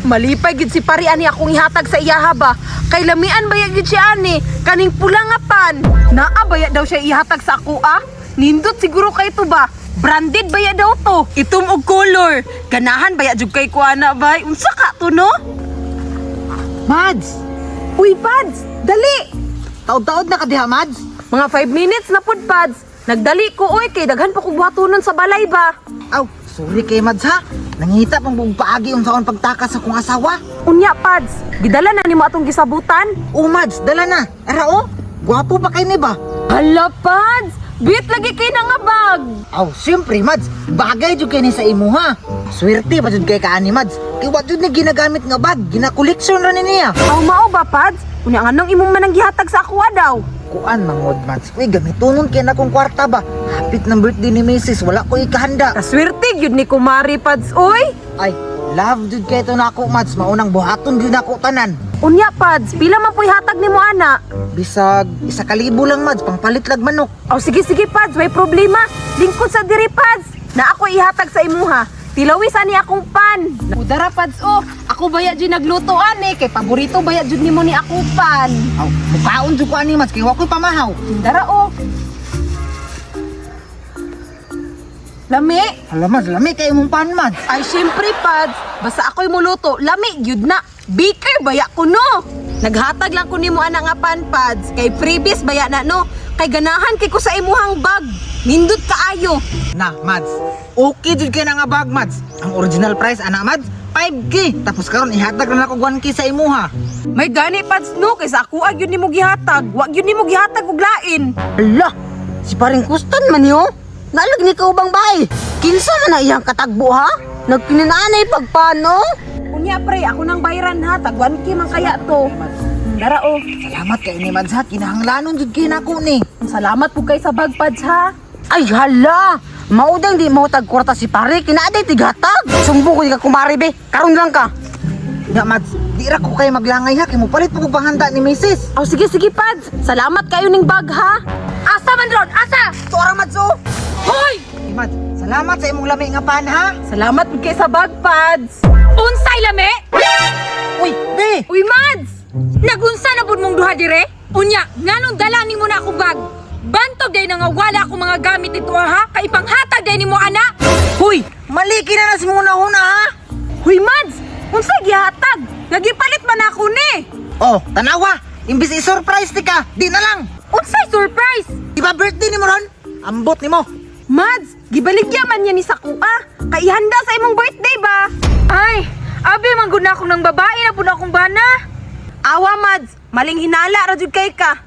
Malipay gid si pari ani akong ihatag sa iyaha ba. Kay lamian baya gid siya ani kaning pula nga pan. Naa baya daw siya ihatag sa ako ah. Nindot siguro kay to ba. Branded baya daw to. Itom og color. Ganahan baya jud kay kuana bay. Unsa ka to no? Mads! Uy, Pads, dali. Taod-taod na ka diha, Mads! Mga 5 minutes na pud, Pads. Nagdali ko oy kay daghan pa kog buhatonon sa balay ba. Aw, sorry kay Mads ha. Nangita pang buong paagi unsaon pagtakas sa kong asawa. Unya, Pads, gidala na nimo atong gisabutan. O Mads, dala na. Ara oh, gwapo pa kay ni ba? Hala, Pads, bit lagi kay na nga bag. Aw, siyempre Mads, bagay jud kay ni sa imo ha. Swerte pa jud kay kaani Mads. Kay wa jud ni ginagamit nga bag, gina-collection ra ni niya. Aw mao ba, Pads? Unya nganong imong manang gihatag sa ako daw? Kuan mangod Mads. Uy, gamitonon kay na kong kwarta ba. Hapit ng birthday ni Mrs. Wala ko ikahanda. Kaswerte gyud ni Kumari, Pads, oy. Ay, love jud kay to nako Mads. Maunang buhaton jud nako tanan. Unya, Pads, pila man po'y hatag nimo ana? Bisag 1,000 lang Mads, pangpalit lag manok. Aw sige sige, Pads, way problema. Lingkod sa diri, Pads. Na ako ihatag sa imuha. Tilawis ani akong pan. Udara, Pads, oh. Ako baya jud nagluto ani kay paborito baya jud nimo ni akong pan. Aw, mukaon jud ko ani Mads kay wa ko'y pamahaw. Dara oh. Lami. Hala Mads, lami kay imong pan Mads. Ay syempre, Pads, basta ako'y muluto, lami gyud na. Baker baya ko no. Naghatag lang ko nimo ana nga pan, Pads, kay freebies baya na no. Kay ganahan kay ko sa imuhang bag. Nindot kaayo. Na, Mads. Okay jud kay na nga bag, Mads. Ang original price ana Mads, 5K. Tapos karon ihatag na nako 1K sa imuha. May gani, Pads, no, kay sa ako gyud nimo gihatag. Wa gyud nimo gihatag og lain. Ala, si paring Kustan man yo. Nalag ni kaubang bae. Kinsa man na iyang katagbo ha? Nagkinanaanay pagpano? Unya pre, ako nang bayran ha, tag 1K man kaya to. Dara oh. Salamat kay ni Mads ha, kinahanglanon jud kay nako ni. Salamat po kay sa bag, Pads, ha. Ay hala, maudang di mo tag kwarta si pare, kinaaday tigatag. Sumbo ko di ka kumare be, karon lang ka. Nga Mads, di ra ko kay maglangay ha, kay mopalit pa ko panghanda ni Mrs. Aw sige sige, Pads. Salamat kayo ning bag ha. Asa man ron? Asa? Tuara Mads oh. Hoy! Mads, salamat sa imong lami nga pan ha. Salamat pud kay sa bag, Pads. Unsay lami? Uy, be. Uy, Mads! Nagunsa na pud mong duha dire? Unya, nganong dala nimo na akong bag? Bantog day na nga wala akong mga gamit dito ha? Kay ipanghatag day nimo ana. Huy! Mali kina na si muna huna ha. Huy, Mads! Unsa gihatag? Nagipalit man ako ni. Oh, tanawa. Imbis i-surprise ti ka, di na lang. Unsay surprise? Di ba birthday nimo ron? Ambot nimo. Mads, gibaligya man niya ni sa kuha. Kay ihanda sa imong birthday ba? Ay, abi man gud na akong nang babae na pud akong bana. Awa, Mads, maling hinala ra jud kay ka.